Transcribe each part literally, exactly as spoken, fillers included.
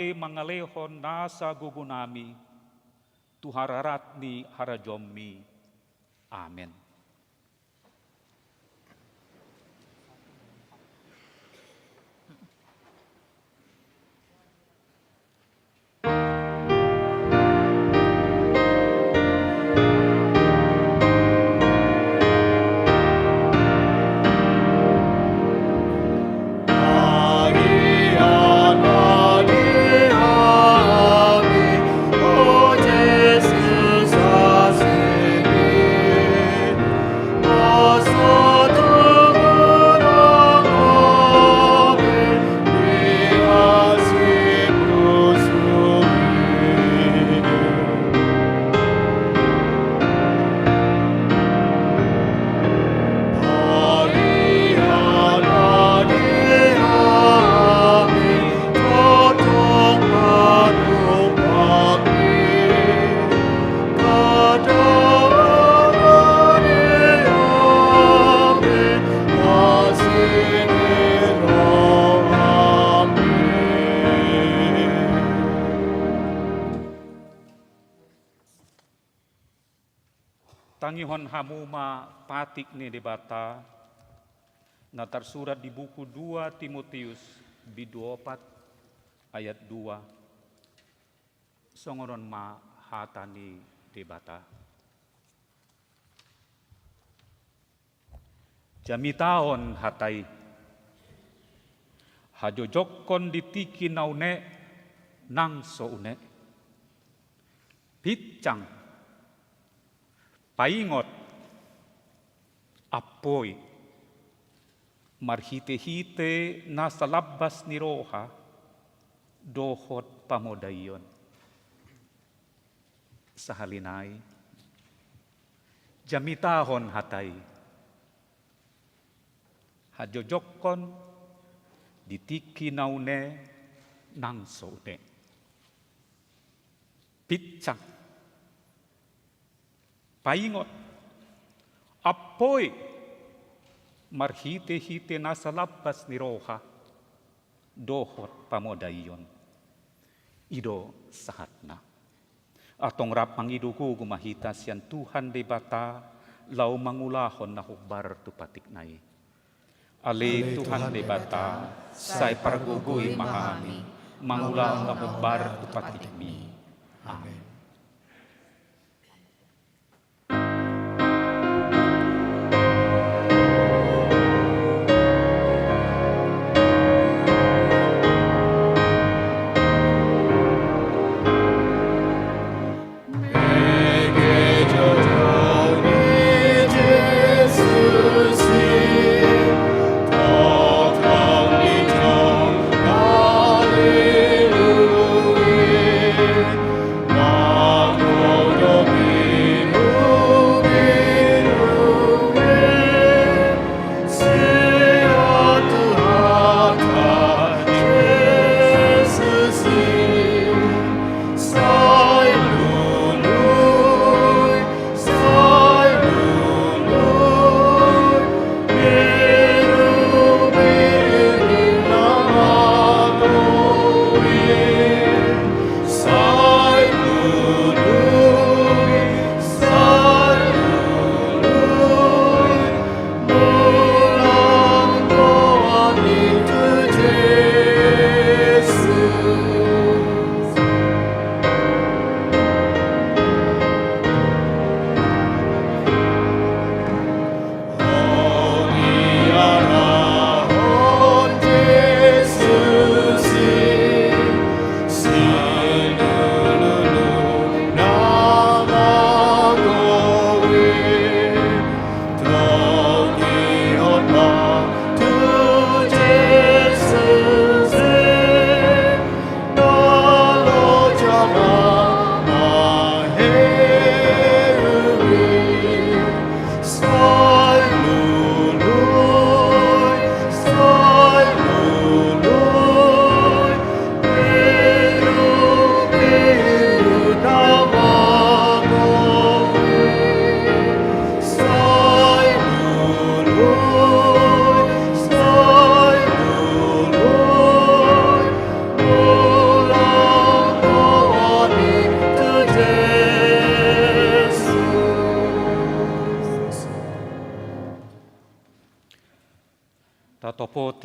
mangalehon nasa gogonami tu hararaot ni harajaonmi. Amen. Tangihon hamu ma patik ni Debata, na tarsurat di buku dua Timoteus, bindu opat ayat dua. Songon on ma hata ni Debata. Jamitahon hata i. Hajojokkon di tingki na une nang so une. Pinsang. Paingot. Ampoi. Marhitehite nasa lambas ni roha dohot pamodaion. Sahali nai. Jamitahon hata i. Hajojokkon di tingki na une nang so une. Pinsang. Paingot. Ampoi. Marhitehite nasa lambas ni roha dohot pamodaion. I do sahatna. Antong rap mangido gogo ma hita sian Tuhan Debata, laho mangulahon na hombar tu patikna i. Ale Tuhan Debata, sai pargogoi ma hami mangulahon na hombar tu patikmi. Amen.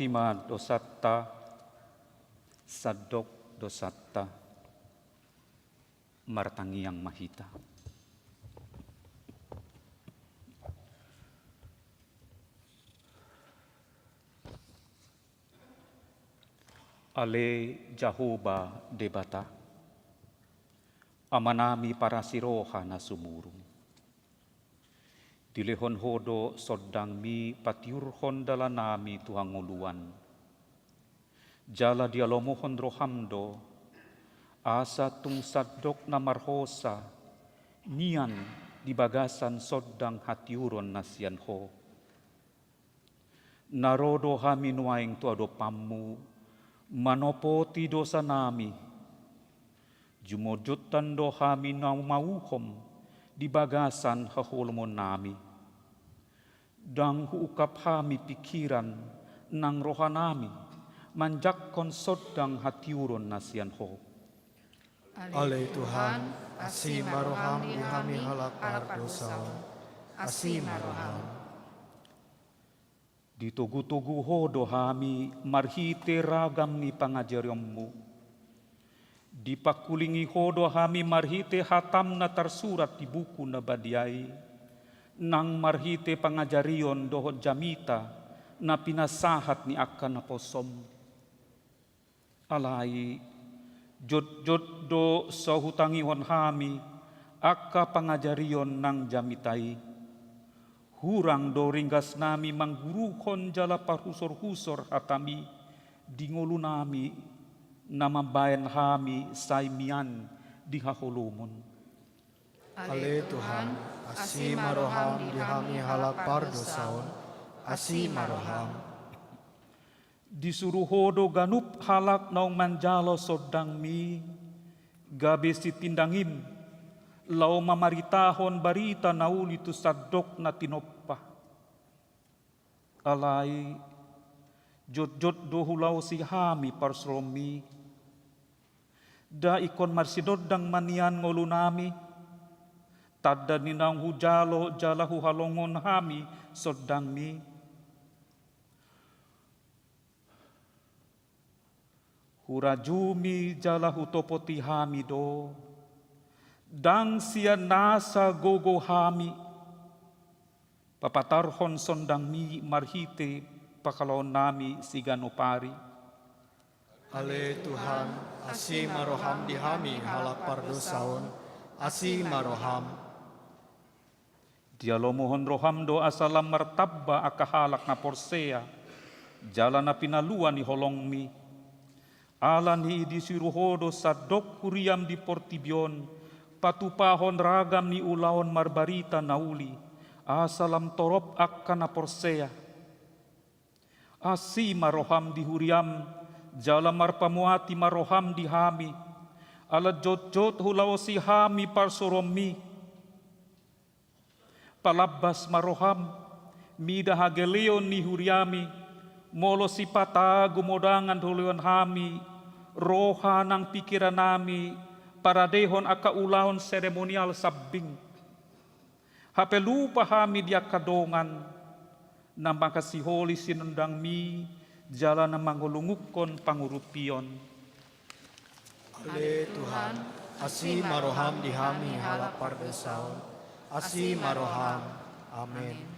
ma dosanta, sandok dosanta. Martangiang ma hita. Ale Jahowa Debata, Amanami parasi roha na sumurung. Dilehon Ho do sondangMi patiurhon dalanami tu hangoluan. Jala dialomohon rohaM do, asa tung sandok na marhosa nian di bagasan sondang hatiuron na sian Ho. Na ro do hami nuaeng tu adopanMu, manopoti dosanami. Jumotjotan do hami na humauhom di bagasan haholomonnami. Ndang huungkap hami pingkiran nang rohanami manjangkon sondang hatiuron na sian Ho. Ale Tuhan, asi ma rohaM di hami halak pardosa on. Asi ma rohaM. Ditogutogu Ho do hami marhite ragam ni pangajarianMu. Dipangkulingi Ho do hami marhite hataM na tarsurat di buku na badia i, nang marhite pangajarion dohot jamita na pinasahat ni angka naposoM. Alai, jotjot do so hutangihon hami angka pangajarion nang jamita i. Hurang do ringgasnami mangguruhon jala parhusorhusor hataMi di ngolunami, na mambahen hami sai mian di haholomon. Ale Tuhan, asi ma rohaM di hami halak pardosa on. Asi ma rohaM. Disuru Ho do ganup halak naung manjalo sondangMi, gabe sitindangiM, laho mamaritahon barita na uli tu sandok na tinompa. Alai, jotjot do hulaosi hami parsuruonMi. Nda ingkon marsinondang ma nian ngolunami, tanda ni naung hujalo jala huhalongon hami sondangMi. Hurajumi jala hutopoti hami do, ndang sian nasa gogo hami, papatarhon sondangMi marhite pangalaonami siganup ari. Ale Tuhan, asi ma rohaM di hami halak pardosa on. Asi ma rohaM. Dialomohon rohaM do asa lam martamba angka halak na porsea, jala na pinalua ni holongMi. Ala ni i disuru Ho do sandok huriaM di portibi on, patupahon ragam ni ulaon marbarita na uli, asa lam torop angka na porsea. Asi ma rohaM di huriaM, jala marpamuati ma rohaM di hami, ala jotjot hulaosi hami parsuruonMi. Palambas ma rohaM, mida hagaleon ni huriaMi, molo sipata gumodangan dolehon hami, roha nang pingkirannami, paradehon angka ulaon seremonial sambing. Hape lupa hami di angka dongan, na mangasiholi sinondangMi, jala na mangolungukkon pangurupion. Ale Tuhan, asi ma rohaM di hami halak pardosa on. Asi ma rohaM. Amen.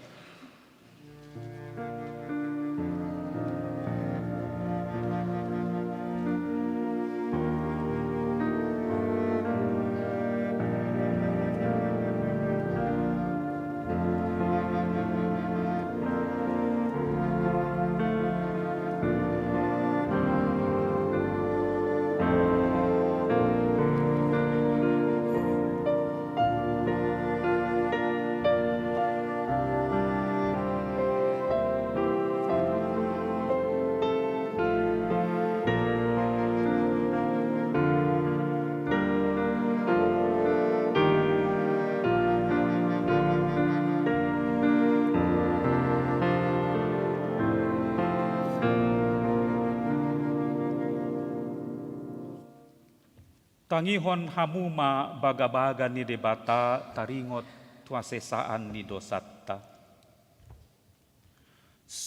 Tangihon hamu ma bagabaga ni Debata taringot tu hasesaan ni dosanta.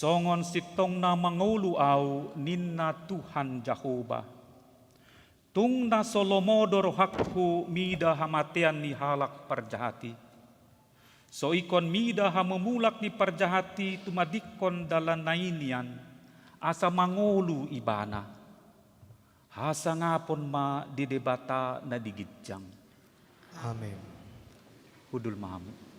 Songon sintongna mangolu ahu, ninna Tuhan Jahowa. Tung na so lomo do rohangku mida hamatean ni halak parjahat i. So ingkon mida hamumulak ni parjahat i tumadingkon dalanna i nian, asa mangolu ibana. Hasangapon ma di Debata na di ginjang. Amen. Hundul ma hamu.